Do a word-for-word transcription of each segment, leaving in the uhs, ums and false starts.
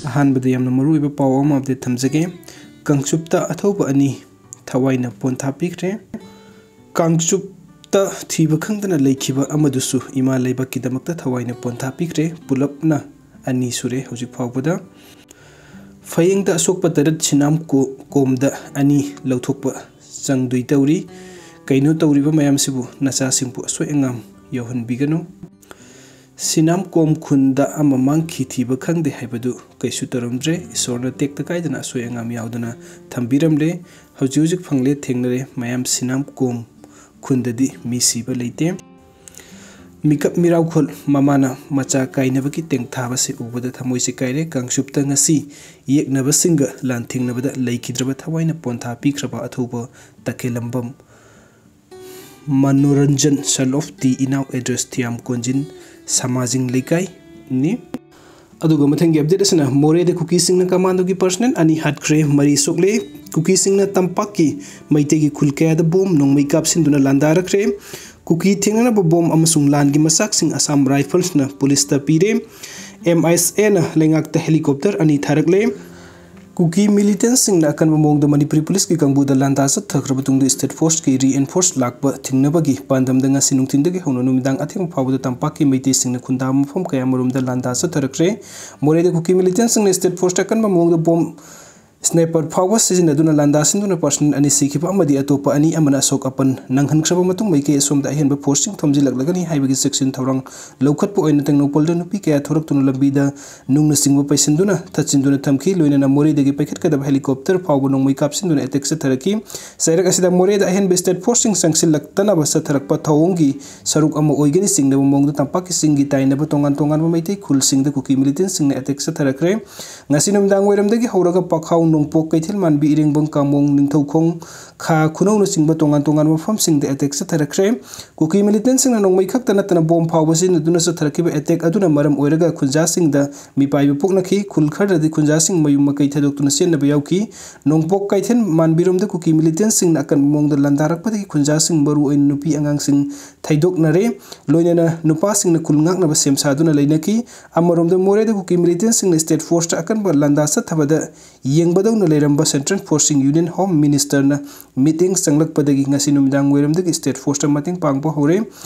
ꯑꯍꯥꯟꯕꯗ ꯌꯥꯝꯅ ꯃꯔꯨꯑꯣꯏꯕ ꯄꯥꯎ ꯑꯃ update ꯊꯝꯖꯒꯦ꯫ ꯀꯥꯡꯆꯨꯞꯇ ꯑꯊꯧꯕ ꯑꯅꯤ ꯊꯋꯥꯏꯅ ꯄꯣꯟꯊꯥ ꯄꯤꯈ꯭ꯔꯦ꯫ ꯀꯥꯡꯆꯨꯞꯇ ꯊꯤꯕ ꯈꯪꯗꯅ ꯂꯩꯈꯤꯕ ꯑꯃꯗꯨꯁꯨ ꯏꯃꯥ ꯂꯩꯕꯥꯛꯀꯤꯗꯃꯛꯇ ꯊꯋꯥꯏꯅ ꯄꯣꯟꯊꯥ ꯄꯤꯈ꯭ꯔꯦ꯫ ꯄꯨꯂꯞꯅ ꯑꯅꯤ ꯁꯨꯔꯦ ꯍꯧꯖꯤꯛ ꯐꯥꯎꯕꯗ꯫ ꯐꯌꯦꯡꯗ ꯑꯁꯣꯛꯄ ꯇꯔꯦꯠ, ꯁꯤꯅꯥꯝ ꯀꯣ-, ꯀꯣꯝꯗ ꯑꯅꯤ ꯂꯧꯊꯣꯛꯄ ꯆꯪꯗꯣꯏ ꯇꯧꯔꯤ꯫ ꯀꯩꯅꯣ ꯇꯧꯔꯤꯕ ꯃꯌꯥꯝꯁꯤꯕꯨ? ꯅꯆꯥꯁꯤꯡꯕꯨ ꯑꯁꯣꯏ ꯑꯉꯥꯝ ꯌꯥꯎꯍꯟꯕꯤꯒꯅꯨ꯫ ꯁꯤꯅꯥꯝ ꯀꯣꯝ ꯈꯨꯟꯗ ꯑꯃ ꯃꯥꯡꯈꯤ, ꯊꯤꯕ ꯈꯪꯗꯦ ꯍꯥꯏꯕꯗꯨ ꯀꯩꯁꯨ ꯇꯧꯔꯝꯗ꯭ꯔꯦ꯫ ꯏꯁꯣꯔꯅ ꯇꯦꯛꯇ ꯀꯥꯏꯗꯅ ꯑꯁꯣꯏ ꯑꯉꯥꯝ ꯌꯥꯎꯗꯅ ꯊꯝꯕꯤꯔꯝꯂꯦ꯫ ꯍꯧꯖꯤꯛ ꯍꯧꯖꯤꯛ ꯐꯪꯂꯦ, ꯊꯦꯡꯅꯔꯦ꯫ ꯃꯌꯥꯝ ꯁꯤꯅꯥꯝ ꯀꯣꯝ ꯈꯨꯟꯗꯗꯤ ꯃꯤ ꯁꯤꯕ ꯂꯩꯇꯦ꯫ ꯃꯤꯀꯞ ꯃꯤꯔꯥꯎꯈꯣꯜ ꯃꯃꯥꯅ ꯃꯆꯥ ꯀꯥꯏꯅꯕꯒꯤ ꯇꯦꯡꯊꯥꯕꯁꯤ ꯎꯕꯗ ꯊꯃꯣꯏꯁꯤ ꯀꯥꯏꯔꯦ꯫ ꯀꯥꯡꯆꯨꯞꯇ ꯉꯁꯤ ꯌꯦꯛꯅꯕꯁꯤꯡꯒ ꯂꯥꯟꯊꯦꯡꯅꯕꯗ ꯂꯩꯈꯤꯗ꯭ꯔꯕ ꯊꯋꯥꯏꯅ ꯄꯣꯟꯊꯥ ꯄꯤꯈ꯭ꯔꯕ ꯑꯊꯧꯕ ꯇꯈꯦꯂꯝꯕꯝ ꯃꯅꯣꯔꯟꯖꯟ, son of ꯇꯤ ꯏꯅꯥꯎ, address ꯊꯤꯌꯥꯝ ꯀꯣꯟꯖꯤꯟ, ꯁꯃꯥꯖꯤꯡ ꯂꯩꯀꯥꯏꯅꯤ꯫ ꯑꯗꯨꯒ ꯃꯊꯪꯒꯤ update ꯑꯁꯤꯅ ꯃꯣꯔꯦꯗ ꯀꯨꯀꯤꯁꯤꯡꯅ ꯀꯃꯥꯟꯗꯣꯒꯤ personnel ꯑꯅꯤ ꯍꯥꯠꯈ꯭ꯔꯦ, ꯃꯔꯤ ꯁꯣꯛꯂꯦ꯫ ꯀꯨꯀꯤꯁꯤꯡꯅ ꯇꯝꯄꯥꯛꯀꯤ ꯃꯩꯇꯩꯒꯤ ꯈꯨꯜ ꯀꯌꯥꯗ ꯕꯣꯝ ꯅꯣꯡꯃꯩ ꯀꯥꯞꯁꯤꯟꯗꯨꯅ ꯂꯥꯟꯗꯥꯔꯛꯈ꯭ꯔꯦ꯫ ꯀꯨꯀꯤ ꯊꯦꯡꯅꯅꯕ ꯕꯣꯝ ꯑꯃꯁꯨꯡ ꯂꯥꯟꯒꯤ ꯃꯆꯥꯛꯁꯤꯡ ꯑꯁꯥꯝ ꯔꯥꯏꯐꯜꯁꯅ ꯄꯨꯂꯤꯁꯇ ꯄꯤꯔꯦ꯫ ꯑꯦꯝ ꯑꯥꯏ ꯑꯦꯁ ꯑꯦꯅ ꯂꯩꯉꯥꯛꯇ helicopter ꯑꯅꯤ ꯊꯥꯔꯛꯂꯦ꯫ ꯀꯨꯀꯤ militantꯁꯤꯡꯅ ꯑꯀꯟꯕ ꯃꯑꯣꯡꯗ ꯃꯅꯤꯄꯨꯔꯤ ꯄꯨꯂꯤꯁꯀꯤ ꯀꯥꯡꯕꯨꯗ ꯂꯥꯟꯗꯥ ꯆꯠꯊꯈ꯭ꯔ ꯃꯇꯨꯡꯗ state forceꯀꯤ reinforce ꯂꯥꯛꯄ ꯊꯤꯡꯅꯕꯒꯤ ꯄꯥꯟꯗꯝꯗ ꯉꯁꯤ ꯅꯨꯡꯊꯤꯟꯗꯒꯤ ꯍꯧꯅ ꯅꯨꯃꯤꯗꯥꯡ ꯑꯊꯦꯡꯕ ꯐꯥꯎꯕꯗ ꯇꯝꯄꯥꯛꯀꯤ ꯃꯩꯇꯩꯁꯤꯡꯅ ꯈꯨꯟꯗꯥꯕ ꯃꯐꯝ ꯀꯌꯥꯃꯔꯨꯝꯗ ꯂꯥꯟꯗꯥ ꯆꯠꯊꯔꯛꯈ꯭ꯔꯦ꯫ ꯃꯣꯔꯦꯗ ꯀꯨꯀꯤ militantꯁꯤꯡꯅ state forceꯇ ꯑꯀꯟꯕ ꯃꯑꯣꯡꯗ ꯕꯣꯝ sniper ꯐꯥꯎꯕ ꯁꯤꯖꯤꯟꯅꯗꯨꯅ ꯂꯥꯟꯗꯥꯁꯤꯟꯗꯨꯅ personnel ꯑꯅꯤ ꯁꯤꯈꯤꯕ ꯑꯃꯗꯤ ꯑꯇꯣꯞꯄ ꯑꯅꯤ ꯑꯃꯅ ꯑꯁꯣꯛ ꯑꯄꯟ ꯅꯪꯍꯟꯈ꯭ꯔꯕ ꯃꯇꯨꯡ ꯃꯥꯏꯀꯩ ꯑꯁꯣꯝꯗ ꯑꯍꯦꯟꯕ forceꯁꯤꯡ ꯊꯣꯝꯖꯤꯜꯂꯛꯂꯒꯅꯤ ꯍꯥꯏꯕꯒꯤ ꯆꯦꯛꯁꯤꯟ ꯊꯧꯔꯥꯡ ꯂꯧꯈꯠꯄ ꯑꯣꯏꯅ ꯇꯦꯡꯅꯧꯄꯜꯗ ꯅꯨꯄꯤ ꯀꯌꯥ ꯊꯣꯔꯛꯇꯨꯅ ꯂꯝꯕꯤꯗ ꯅꯨꯡꯅ ꯆꯤꯡꯕ ꯄꯩꯁꯤꯟꯗꯨꯅ ꯊꯠꯆꯤꯟꯗꯨꯅ ꯊꯝꯈꯤ꯫ ꯂꯣꯏꯅꯅ ꯃꯣꯔꯦꯗꯒꯤ ꯄꯥꯏꯈꯠꯀꯗꯕ helicopter ꯐꯥꯎꯕ ꯅꯣꯡꯃꯩ ꯀꯥꯞꯁꯤꯟꯗꯨꯅ attack ꯆꯠꯊꯔꯛꯈꯤ꯫ ꯆꯩꯔꯛ ꯑꯁꯤꯗ ꯃꯣꯔꯦꯗ ꯑꯍꯦꯟꯕ state forceꯁꯤꯡ ꯆꯪꯁꯤꯜꯂꯛꯇꯅꯕ ꯆꯠꯊꯔꯛꯄ ꯊꯧꯑꯣꯡꯒꯤ ꯁꯔꯨꯛ ꯑꯃ ꯑꯣꯏꯒꯅꯤ ꯆꯤꯡꯅꯕ ꯃꯑꯣꯡꯗ ꯇꯝꯄꯥꯛꯀꯤ ꯆꯤꯡꯒꯤ ꯇꯥꯏꯅꯕ ꯇꯣꯉꯥꯟ ꯇꯣꯉꯥꯟꯕ ꯃꯩꯇꯩ ꯈꯨꯜꯁꯤꯡꯗ ꯀꯨꯀꯤ militantꯁꯤꯡꯅ attack ꯆꯠꯊꯔꯛꯈ꯭ꯔꯦ꯫ ꯉꯁꯤ ꯅꯨꯃꯤꯗꯥꯡ ꯋꯥꯏꯔꯝꯗꯒꯤ ꯍꯧꯔꯒ ꯄꯥꯈꯥꯎ ꯅꯣꯡꯄꯣꯛ ꯀꯩꯊꯦꯜ ꯃꯥꯟꯕꯤ, ꯏꯔꯦꯡꯕꯝ, ꯀꯥꯃꯣꯡ, ꯅꯤꯡꯊꯧꯈꯣꯡ, ꯈꯥ ꯈꯨꯅꯧꯅꯆꯤꯡꯕ ꯇꯣꯉꯥꯟ ꯇꯣꯉꯥꯟꯕ ꯃꯐꯝꯁꯤꯡꯗ attack ꯆꯠꯊꯔꯛꯈ꯭ꯔꯦ꯫ ꯀꯨꯀꯤ militantꯁꯤꯡꯅ ꯅꯣꯡꯃꯩ ꯈꯛꯇ ꯅꯠꯇꯅ bomb ꯐꯥꯎꯕ ꯁꯤꯖꯤꯟꯅꯗꯨꯅ ꯆꯠꯊꯔꯛꯈꯤꯕ attack ꯑꯗꯨꯅ ꯃꯔꯝ ꯑꯣꯏꯔꯒ ꯈꯨꯟꯖꯥꯁꯤꯡꯗ ꯃꯤꯄꯥꯏꯕ ꯄꯣꯛꯅꯈꯤ꯫ ꯈꯨꯜ ꯈꯔꯗꯗꯤ ꯈꯨꯟꯖꯥꯁꯤꯡ ꯃꯌꯨꯝ ꯃꯀꯩ ꯊꯥꯗꯣꯛꯇꯨꯅ ꯆꯦꯟꯅꯕ ꯌꯥꯎꯈꯤ꯫ ꯅꯣꯡꯄꯣꯛ ꯀꯩꯊꯦꯜ ꯃꯥꯟꯕꯤꯔꯣꯝꯗ ꯀꯨꯀꯤ militantꯁꯤꯡꯅ ꯑꯀꯟꯕ ꯃꯑꯣꯡꯗ ꯂꯥꯟꯗꯥꯔꯛꯄꯗꯒꯤ ꯈꯨꯟꯖꯥꯁꯤꯡ, ꯃꯔꯨꯑꯣꯏꯅ ꯅꯨꯄꯤ ꯑꯉꯥꯡꯁꯤꯡ, ꯊꯩꯗꯣꯛꯅꯔꯦ꯫ ꯂꯣꯏꯅꯅ ꯅꯨꯄꯥꯁꯤꯡꯅ ꯈꯨꯜ ꯉꯥꯛꯅꯕ ꯁꯦꯝ ꯁꯥꯗꯨꯅ ꯂꯩꯅꯈꯤ꯫ ꯑꯃꯔꯣꯝꯗ ꯃꯣꯔꯦꯗ ꯀꯨꯀꯤ militantꯁꯤꯡꯅ state forceꯇ ꯑꯀꯟꯕ ꯂꯥꯟꯗꯥ ꯆꯠꯊꯕꯗ ꯌꯦꯡꯕꯗꯧꯅ ꯂꯩꯔꯝꯕ central forceꯁꯤꯡ Union Home Ministerꯅ ꯃꯤꯠꯌꯦꯡ ꯆꯪꯂꯛꯄꯗꯒꯤ ꯉꯁꯤ ꯅꯨꯃꯤꯗꯥꯡ ꯋꯥꯏꯔꯝꯗꯒꯤ state forceꯇ ꯃꯇꯦꯡ ꯄꯥꯡꯕ ꯍꯧꯔꯦ꯫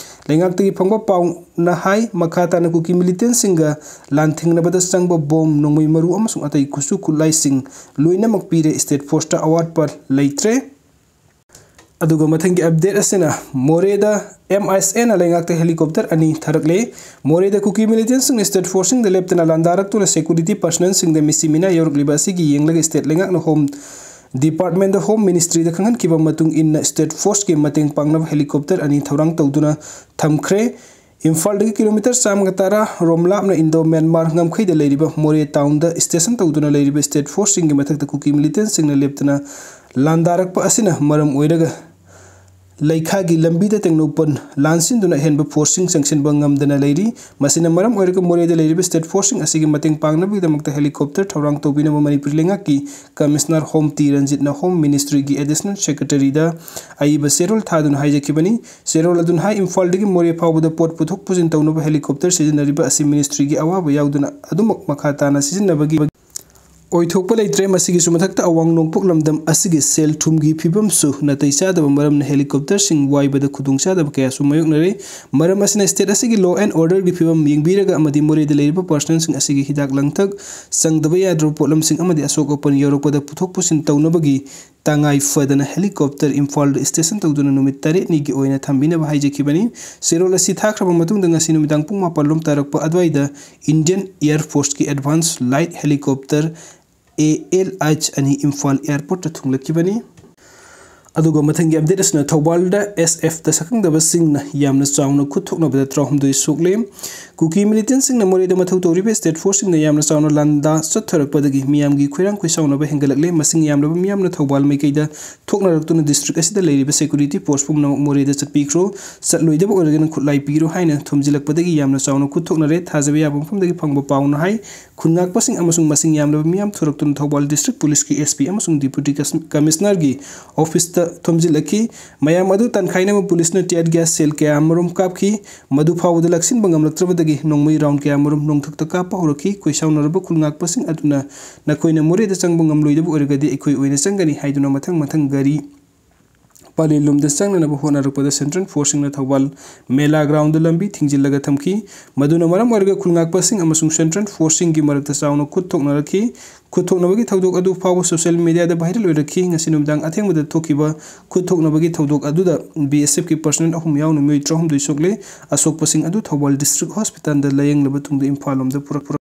ꯂꯩꯉꯥꯛꯇꯒꯤ ꯐꯪꯕ ꯄꯥꯎꯅ ꯍꯥꯏ, ꯃꯈꯥ ꯇꯥꯅ ꯀꯨꯀꯤ militantꯁꯤꯡꯒ ꯂꯥꯟꯊꯦꯡꯅꯕꯗ ꯆꯪꯕ bomb, ꯅꯣꯡꯃꯩ ꯃꯔꯨ ꯑꯃꯁꯨꯡ ꯑꯇꯩ ꯈꯨꯠꯁꯨ ꯈꯨꯠꯂꯥꯏꯁꯤꯡ ꯂꯣꯏꯅꯃꯛ ꯄꯤꯔꯦ꯫ State forceꯇ ꯑꯋꯥꯠꯄ ꯂꯩꯇ꯭ꯔꯦ꯫ ꯑꯗꯨꯒ ꯃꯊꯪꯒꯤ update ꯑꯁꯤꯅ ꯃꯣꯔꯦꯗ MISAꯅ ꯂꯩꯉꯥꯛꯇ helicopter ꯑꯅꯤ ꯊꯥꯔꯛꯂꯦ꯫ ꯃꯣꯔꯦꯗ ꯀꯨꯀꯤ militantꯁꯤꯡꯅ state forceꯁꯤꯡꯗ ꯂꯦꯞꯇꯅ ꯂꯥꯟꯗꯥꯔꯛꯇꯨꯅ security personnelꯁꯤꯡꯗ ꯃꯤꯁꯤ ꯃꯤꯅꯥ ꯌꯧꯔꯛꯂꯤꯕ ꯑꯁꯤꯒꯤ ꯌꯦꯡꯂꯒ state ꯂꯩꯉꯥꯛꯅ Home Departmentꯗ, Home Ministryꯗ ꯈꯪꯍꯟꯈꯤꯕ ꯃꯇꯨꯡ ꯏꯟꯅ state forceꯀꯤ ꯃꯇꯦꯡ ꯄꯥꯡꯅꯕ helicopter ꯑꯅꯤ ꯊꯧꯔꯥꯡ ꯇꯧꯗꯨꯅ ꯊꯝꯈ꯭ꯔꯦ꯫ ꯏꯝꯐꯥꯜꯗꯒꯤ kilometre ꯆꯥꯝꯃꯒ ꯇꯔꯥ ꯔꯣꯝ ꯂꯥꯞꯅ Indo Myanmar ꯉꯝꯈꯩꯗ ꯂꯩꯔꯤꯕ ꯃꯣꯔꯦ townꯗ station ꯇꯧꯗꯨꯅ ꯂꯩꯔꯤꯕ state forceꯁꯤꯡꯒꯤ ꯃꯊꯛꯇ ꯀꯨꯀꯤ militantꯁꯤꯡꯅ ꯂꯦꯞꯇꯅ ꯂꯥꯟꯗꯥꯔꯛꯄ ꯑꯁꯤꯅ ꯃꯔꯝ ꯑꯣꯏꯔꯒ ꯂꯩꯈꯥꯒꯤ ꯂꯝꯕꯤꯗ ꯇꯦꯡꯅꯧꯄꯜ ꯂꯥꯟꯁꯤꯟꯗꯨꯅ ꯑꯍꯦꯟꯕ forceꯁꯤꯡ ꯆꯪꯁꯤꯟꯕ ꯉꯝꯗꯅ ꯂꯩꯔꯤ꯫ ꯃꯁꯤꯅ ꯃꯔꯝ ꯑꯣꯏꯔꯒ ꯃꯣꯔꯦꯗ ꯂꯩꯔꯤꯕ state forceꯁꯤꯡ ꯑꯁꯤꯒꯤ ꯃꯇꯦꯡ ꯄꯥꯡꯅꯕꯒꯤꯗꯃꯛꯇ helicopter ꯊꯧꯔꯥꯡ ꯇꯧꯕꯤꯅꯕ ꯃꯅꯤꯄꯨꯔ ꯂꯩꯉꯥꯛꯀꯤ Commissioner Home ꯇꯤ ꯔꯟꯖꯤꯠꯅ Home Ministryꯒꯤ Additional Secretaryꯗ ꯑꯏꯕ ꯆꯦꯔꯣꯜ ꯊꯥꯗꯨꯅ ꯍꯥꯏꯖꯈꯤꯕꯅꯤ꯫ ꯆꯦꯔꯣꯜ ꯑꯗꯨꯅ ꯍꯥꯏ, ꯏꯝꯐꯥꯜꯗꯒꯤ ꯃꯣꯔꯦ ꯐꯥꯎꯕꯗ ꯄꯣꯠ ꯄꯨꯊꯣꯛ ꯄꯨꯁꯤꯟ ꯇꯧꯅꯕ helicopter ꯁꯤꯖꯤꯟꯅꯔꯤꯕ ꯑꯁꯤ ministryꯒꯤ ꯑꯋꯥꯕ ꯌꯥꯎꯗꯅ ꯑꯗꯨꯃꯛ ꯃꯈꯥ ꯇꯥꯅ ꯁꯤꯖꯤꯟꯅꯕꯒꯤ ꯑꯣꯏꯊꯣꯛꯄ ꯂꯩꯇ꯭ꯔꯦ꯫ ꯃꯁꯤꯒꯤꯁꯨ ꯃꯊꯛꯇ ꯑꯋꯥꯡ ꯅꯣꯡꯄꯣꯛ ꯂꯝꯗꯝ ꯑꯁꯤꯒꯤ ꯁꯦꯜ ꯊꯨꯝꯒꯤ ꯐꯤꯕꯝꯁꯨ ꯅꯥꯇꯩ ꯆꯥꯗꯕ ꯃꯔꯝꯅ helicopterꯁꯤꯡ ꯋꯥꯏꯕꯗ ꯈꯨꯗꯣꯡꯆꯥꯗꯕ ꯀꯌꯥꯁꯨ ꯃꯥꯌꯣꯛꯅꯔꯦ꯫ ꯃꯔꯝ ꯑꯁꯤꯅ state ꯑꯁꯤꯒꯤ law and orderꯒꯤ ꯐꯤꯕꯝ ꯌꯦꯡꯕꯤꯔꯒ ꯑꯃꯗꯤ ꯃꯣꯔꯦꯗ ꯂꯩꯔꯤꯕ personelꯁꯤꯡ ꯑꯁꯤꯒꯤ ꯍꯤꯗꯥꯛ ꯂꯥꯡꯊꯛ, ꯆꯪꯗꯕ ꯌꯥꯗ꯭ꯔꯕ ꯄꯣꯠꯂꯝꯁꯤꯡ ꯑꯃꯗꯤ ꯑꯁꯣꯛ ꯑꯄꯟ ꯌꯥꯎꯔꯛꯄꯗ ꯄꯨꯊꯣꯛ ꯄꯨꯁꯤꯟ ꯇꯧꯅꯕꯒꯤ ꯇꯉꯥꯏ ꯐꯗꯅ helicopter ꯏꯝꯐꯥꯜꯗ station ꯇꯧꯗꯨꯅ ꯅꯨꯃꯤꯠ ꯇꯔꯦꯠꯅꯤꯒꯤ ꯑꯣꯏꯅ ꯊꯝꯕꯤꯅꯕ ꯍꯥꯏꯖꯈꯤꯕꯅꯤ꯫ ꯆꯦꯔꯣꯜ ꯑꯁꯤ ꯊꯥꯈ꯭ꯔꯕ ꯃꯇꯨꯡꯗ ꯉꯁꯤ ꯅꯨꯃꯤꯗꯥꯡ ꯄꯨꯡ ꯃꯥꯄꯟ ꯂꯣꯝ ꯇꯥꯔꯛꯄ ꯑꯗꯨꯋꯥꯏꯗ Indian Air Forceꯀꯤ Advanced Light Helicopter ALH ꯑꯅꯤ ꯏꯝꯐꯥꯜ airportꯇ ꯊꯨꯡꯂꯛꯈꯤꯕꯅꯤ꯫ ꯑꯗꯨꯒ ꯃꯊꯪꯒꯤ ꯑꯞꯗꯦꯠ ꯑꯁꯤꯅ ꯊꯧꯕꯥꯜꯗ ꯑꯦꯁ ꯑꯦꯐꯇ ꯁꯛꯈꯪꯗꯕꯁꯤꯡꯅ ꯌꯥꯝꯅ ꯆꯥꯎꯅ ꯈꯨꯠ ꯊꯣꯛꯅꯕꯗ ꯇꯔꯥꯍꯨꯝꯗꯣꯏ ꯁꯣꯛꯂꯦ꯫ ꯀꯨꯀꯤ ꯃꯤꯂꯤꯇꯦꯟꯁꯤꯡꯅ ꯃꯣꯔꯦꯗ ꯃꯊꯧ ꯇꯧꯔꯤꯕ ꯁ꯭ꯇꯦꯠ ꯐꯣꯔꯁꯁꯤꯡꯅ ꯌꯥꯝꯅ ꯆꯥꯎꯅ ꯂꯥꯟꯗꯥ ꯆꯠꯊꯔꯛꯄꯗꯒꯤ ꯃꯤꯌꯥꯝꯒꯤ ꯈꯣꯏꯔꯥꯡ ꯈꯣꯏꯁꯥꯎꯅꯕ ꯍꯦꯟꯒꯠꯂꯛꯂꯦ꯫ ꯃꯁꯤꯡ ꯌꯥꯝꯂꯕ ꯃꯤꯌꯥꯝꯅ ꯊꯧꯕꯥꯜ ꯃꯥꯏꯀꯩꯗ ꯊꯣꯛꯅꯔꯛꯇꯨꯅ ꯗꯤꯁꯇ꯭ꯔꯤꯛ ꯑꯁꯤꯗ ꯂꯩꯔꯤꯕ ꯁꯦꯀ꯭ꯌꯨꯔꯤꯇꯤ ꯐꯣꯔꯁ ꯄꯨꯝꯅꯃꯛ ꯃꯣꯔꯦꯗ ꯆꯠꯄꯤꯈ꯭ꯔꯣ, ꯆꯠꯂꯣꯏꯗꯕ ꯑꯣꯏꯔꯒꯅ ꯈꯨꯠꯂꯥꯏ ꯄꯤꯔꯣ ꯍꯥꯏꯅ ꯊꯣꯝꯖꯤꯜꯂꯛꯄꯗꯒꯤ ꯌꯥꯝꯅ ꯆꯥꯎꯅ ꯈꯨꯠ ꯊꯣꯛꯅꯔꯦ꯫ ꯊꯥꯖꯕ ꯌꯥꯕ ꯃꯐꯝꯗꯒꯤ ꯐꯪꯕ ꯄꯥꯎꯅ ꯍꯥꯏ, ꯈꯨꯟ ꯉꯥꯛꯄꯁꯤꯡ ꯑꯃꯁꯨꯡ ꯃꯁꯤꯡ ꯌꯥꯝꯂꯕ ꯃꯤꯌꯥꯝ ꯊꯣꯔꯛꯇꯨꯅ ꯊꯧꯕꯥꯜ ꯗꯤꯁꯇ꯭ꯔꯤꯛ ꯄꯨꯂꯤꯁꯀꯤ ꯑꯦꯁ ꯄꯤ ꯑꯃꯁꯨꯡ ꯗꯤꯄ꯭ꯌꯨꯇꯤ ꯀꯁ-, ꯀꯃꯤꯁꯅꯔꯒꯤ ꯑꯣꯐꯤꯁꯇ ꯊꯣꯝꯖꯤꯜꯂꯛꯈꯤ꯫ ꯃꯌꯥꯝ ꯑꯗꯨ ꯇꯥꯟꯈꯥꯏꯅꯕ ꯄꯨꯂꯤꯁꯅ tear gas shell ꯀꯌꯥ ꯑꯃꯔꯣꯝ ꯀꯥꯞꯈꯤ꯫ ꯃꯗꯨ ꯐꯥꯎꯕꯗ ꯂꯥꯛꯁꯤꯟꯕ ꯉꯝꯂꯛꯇ꯭ꯔꯕꯗꯒꯤ ꯅꯣꯡꯃꯩ round ꯀꯌꯥ ꯑꯃꯔꯣꯝ ꯅꯣꯡꯊꯛꯇ ꯀꯥꯞꯄ ꯍꯧꯔꯛꯈꯤ꯫ ꯈꯣꯏꯁꯥꯎꯅꯔꯕ ꯈꯨꯜ ꯉꯥꯛꯄꯁꯤꯡ ꯑꯗꯨꯅ ꯅꯈꯣꯏꯅ ꯃꯣꯔꯦꯗ ꯆꯪꯕ ꯉꯝꯂꯣꯏꯗꯕ ꯑꯣꯏꯔꯒꯗꯤ ꯑꯩꯈꯣꯏ ꯑꯣꯏꯅ ꯆꯪꯒꯅꯤ ꯍꯥꯏꯗꯨꯅ ꯃꯊꯪ ꯃꯊꯪ ꯒꯥꯔꯤ ꯄꯥꯂꯦꯜꯂꯣꯝꯗ ꯆꯪꯅꯅꯕ ꯍꯣꯠꯅꯔꯛꯄꯗ ꯁꯦꯟꯇ꯭ꯔꯦꯜ ꯐꯣꯔꯁꯁꯤꯡꯅ ꯊꯧꯕꯥꯜ ꯃꯦꯂꯥ ꯒ꯭ꯔꯥꯎꯟꯗ ꯂꯝꯕꯤ ꯊꯤꯡꯖꯤꯜꯂꯒ ꯊꯝꯈꯤ꯫ ꯃꯗꯨꯅ ꯃꯔꯝ ꯑꯣꯏꯔꯒ ꯈꯨꯜ ꯉꯥꯛꯄꯁꯤꯡ ꯑꯃꯁꯨꯡ ꯁꯦꯟꯇ꯭ꯔꯦꯜ ꯐꯣꯔꯁꯁꯤꯡꯒꯤ ꯃꯔꯛꯇ ꯆꯥꯎꯅ ꯈꯨꯠ ꯊꯣꯛꯅꯔꯛꯈꯤ꯫ ꯈꯨꯠ ꯊꯣꯛꯅꯕꯒꯤ ꯊꯧꯗꯣꯛ ꯑꯗꯨ ꯐꯥꯎꯕ ꯁꯣꯁꯤꯌꯦꯜ ꯃꯤꯗꯤꯌꯥꯗ ꯚꯥꯏꯔꯦꯜ ꯑꯣꯏꯔꯛꯈꯤ꯫ ꯉꯁꯤ ꯅꯨꯃꯤꯗꯥꯡ ꯑꯊꯦꯡꯕꯗ ꯊꯣꯛꯈꯤꯕ ꯈꯨꯠ ꯊꯣꯛꯅꯕꯒꯤ ꯊꯧꯗꯣꯛ ꯑꯗꯨꯗ ꯕꯤ ꯑꯦꯁ ꯑꯦꯐꯀꯤ ꯄꯔꯁꯅꯦꯜ ꯑꯍꯨꯝ ꯌꯥꯎꯅ ꯃꯤꯑꯣꯏ ꯇꯔꯥꯍꯨꯝꯗꯣꯏ ꯁꯣꯛꯂꯦ꯫ ꯑꯁꯣꯛꯄꯁꯤꯡ ꯑꯗꯨ ꯊꯧꯕꯥꯜ ꯗꯤꯁꯇ꯭ꯔꯤꯛ ꯍꯣꯁꯄꯤꯇꯥꯜꯗ ꯂꯥꯌꯦꯡꯂꯕ ꯇꯨꯡꯗ ꯏꯝꯐꯥꯜ ꯂꯣꯝꯗ ꯄꯨꯔꯛꯄ